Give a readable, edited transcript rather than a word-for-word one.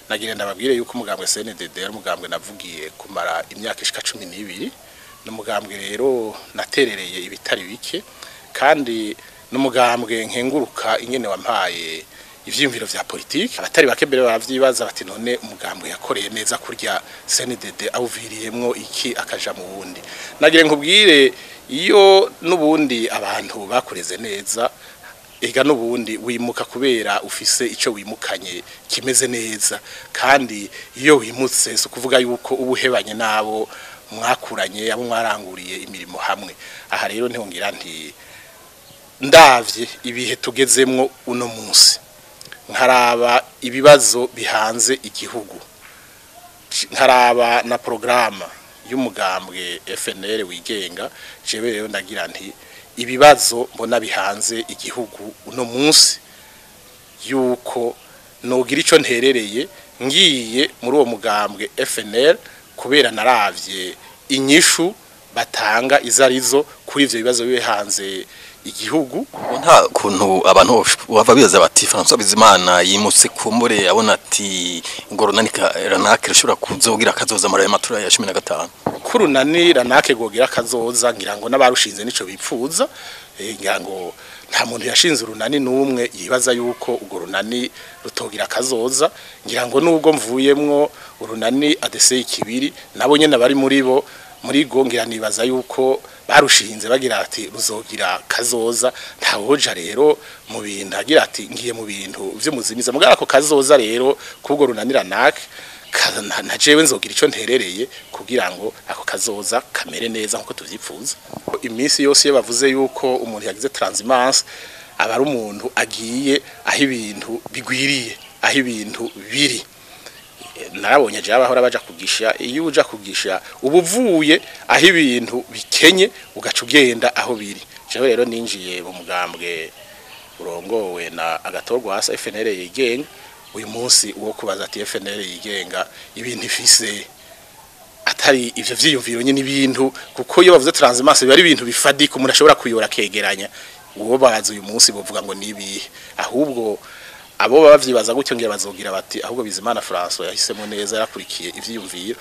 Nagira ndababwire yuko umugambwe CNDD ari umugambwe navugiye kumara imyaka ishika 12, n'umugambwe rero naterereye ibitari bike, kandi n'umugambwe nkenguruka ingene wampaye ivyiyumviro vya politike. Abatari bake mbere baravyibaza bati none umugambwe yakoreye neza kurya CNDD awuviriyemwo iki akaja mu wundi. Nagira nkubwire iyo nubundi abantu bakureze neza, ega nubundi wimuka kubera ufise ico wimukanye kimeze neza, kandi iyo wimutse so kuvuga yuko ubuhebanye nabo mwakuranye, abo mwaranguriye imirimo hamwe. Aha rero ntihongira nti ndavye ibihe tugezemwo uno munsi, nkaraba ibibazo bihanze igihugu, nkaraba na programa y'umugambwe FNL wigenga, jewe rero ndagira nti ibibazo mbona bihanze igihugu uno munsi yuko nogira ico nterereye ngiye muri uwo mugambwe FNL, kubera naravye inyishu batanga izarizo kuri ivyo bibazo bihanze igihugu. Nta kuntu abantu bava bibaza bati François Bizimana yimutse kumbure abona ati ngo runani ranake rushobora kuzogira kazoza muri ayo matora ya 15. Kurunani ranake gogira kazoza, ngira ngo n'abarushinze nico bipfuza, ngira ngo nta muntu yashinze urunani n'umwe yibaza yuko ugo runani rutogira kazoza. Ngira ngo nubwo mvuyemwo urunani ADC ikibiri, nabo nyene bari muri bo muri go ngira nibaza yuko barushinze bagira ati ruzogira kazoza. Ntawoja rero mu bintu agira ati ngiye mu bintu vy'umuzimiza mugara ko kazoza rero kubwo runanira nake na jewe nzogira ico nterereye kugira ngo ako kazoza kamere neza nkuko tuvyipfuza. Iminsi yose iyo bavuze yuko umuntu yagize transhumance aba ari umuntu agiye aho ibintu bigwiriye, aho ibintu biri. Narabonye je abahora baja kugisha, iyo uja kugisha ubuvuye aho ibintu bikenye ugaca ugenda aho biri. Jewe rero ninjiye mu mugambwe urongowe na Agatorwasa FNL yigenga. Uyu munsi uwo kubaza ati FNL yigenga ibintu ifise atari ivyo vyiyumviro nyine ibintu, kuko iyo bavuze transhumance biba ari ibintu bifadika umuntu ashobora kuyora kegeranya. Uwo baza uyu munsi bovuga ngo nibihe, ahubwo abo bavyibaza gutyo ngira bazogira bati ahubwo Bizimana François yahisemo neza, yarakurikiye ivyiyumviro.